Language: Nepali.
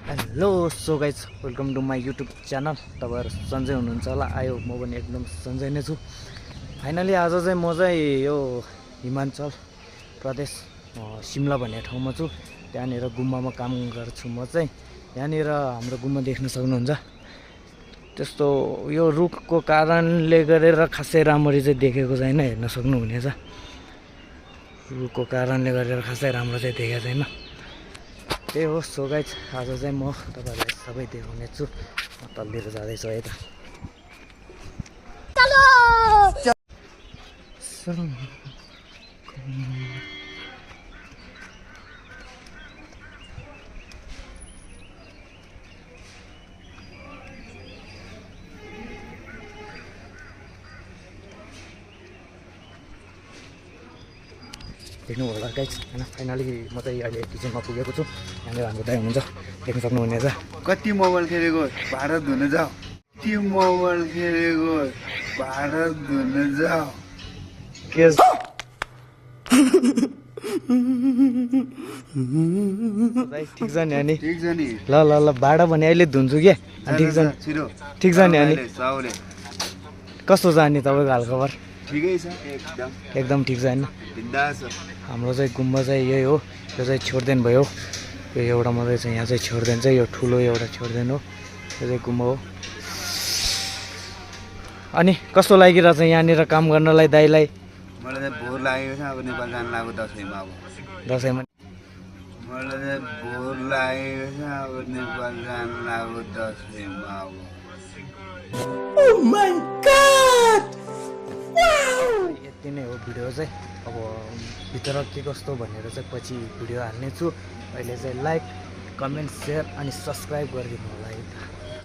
Hello so guys welcome to my YouTube channel. तपाईँहरू सन्चै हुनुहुन्छ होला। आयो म पनि एकदम सन्चै नै छु। फाइनली आज चाहिँ म चाहिँ यो हिमाचल प्रदेश सिमला भन्ने ठाउँमा छु। त्यहाँनिर गुम्बामा काम गर्छु म चाहिँ। यहाँनिर हाम्रो गुम्बा देख्न सक्नुहुन्छ। त्यस्तो यो रुखको कारणले गरेर खासै राम्ररी चाहिँ देखेको छैन, हेर्न सक्नुहुनेछ। रुखको कारणले गरेर खासै राम्रो चाहिँ देखेको छैन। त्यही हो। सो गाइज आज चाहिँ म तपाईँहरूलाई सबै देखाउने छु। म तलतिर जाँदैछु है त। देख्नु होला गाइज होइन। फाइनली म चाहिँ अहिले किचनमा पुगेको छु। यहाँनिर हाम्रो दाइ हुनुहुन्छ, देख्न सक्नुहुनेछ। कति मोबाइल खेलेको भारत धुन जाऊ, कति मोबाइल खेलेको भारत धुन जाऊ। के ठिक छ नि अनि? ठिक छ नि। ल ल ल भाडा भने अहिले धुन्छु क्या। ठिक छ नि? छिटो ठिक छ नि अनि? साउले कस्तो छ अनि तपाईँको हालखबर? ठिकै छ एकदम एकदम ठिक छ होइन? बिन्दास छ। हाम्रो चाहिँ गुम्बा चाहिँ यही हो। यो चाहिँ छोड्देन भयो। यो एउटा मात्रै छ यहाँ चाहिँ छोड्देन चाहिँ। यो ठुलो एउटा छोड्देन हो। यो चाहिँ गुम्बा हो। अनि कस्तो लागिरहेछ यहाँनिर काम गर्नलाई दाइलाई? मलाई चाहिँ भोर लागेको छ। अब नेपाल जानु लाग्यो दसैँमा। अब दसैँमा मलाई चाहिँ भोर लागेको छ। अब नेपाल जानु लाग्यो दसैँमा। अब यति नै हो भिडियो चाहिँ। अब भित्र के कस्तो भनेर चाहिँ पछि भिडियो हाल्नेछु। अहिले चाहिँ लाइक, कमेन्ट, सेयर अनि सब्सक्राइब गरिदिनु होला है त।